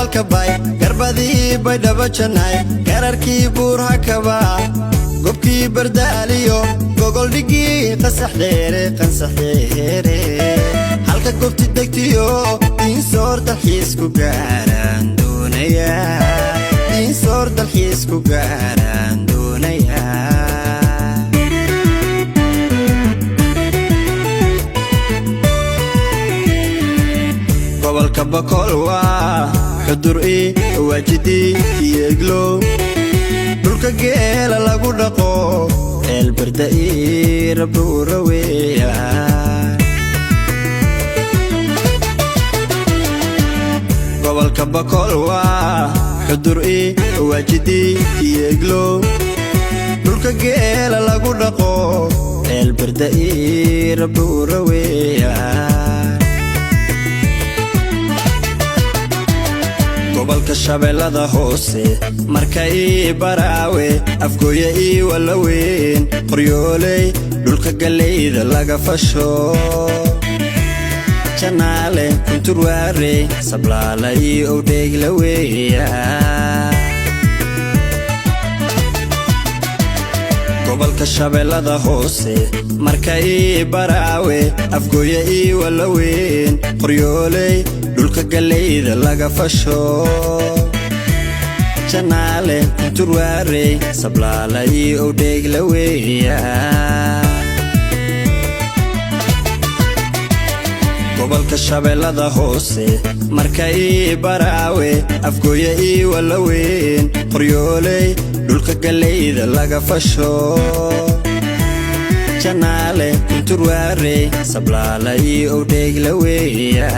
Gobolka Bay, Garbadii Baydhabo Jannaay, Gararkii Buurhakaba, gobkii Bardaaliyo, gogoldhigii Qasax Dheere, Qansaxdheere, halka gobti degtiyo Diinsoor dalxiis ku gaaraan doonaya, Diinsoor dalxiis ku gaaraan doonaya. Gobolka Bakool waa Xudur i Waajidii iyo Eglow, dhulka geela lagu dhaqo, Eelbarda ii Rabdhuura weya. Gobolka Bakool waa Xudur i Waajidii iyo Eglow, dhulka geela lagu dhaqo, Eelbarda ii Rabdhuura weya. Gobolka Shabeellada Hoose, Marka ii Baraawe, Afgooye ii Walaweyn, Qoryooley, dhulka gallayda laga fasho, Janaale, Kunturwaare, Sablaala ii Owdheegla weya. Gobolka Shabeellada Hoose, Marka ii Baraawe, Afgooye ii Walaweyn, Qoryooley, dhulka gallayda laga fasho, Janaale, Kunturwaare, Sablaala ii Owdheegla weya. Gobolka Shabeellada Hoose, Marka ii Baraawe, Afgooye ii Walaweyn, Qoryooley, dhulka gallayda laga fasho, Janaale, Kunturwaare, Sablaala ii Owdheegla weya.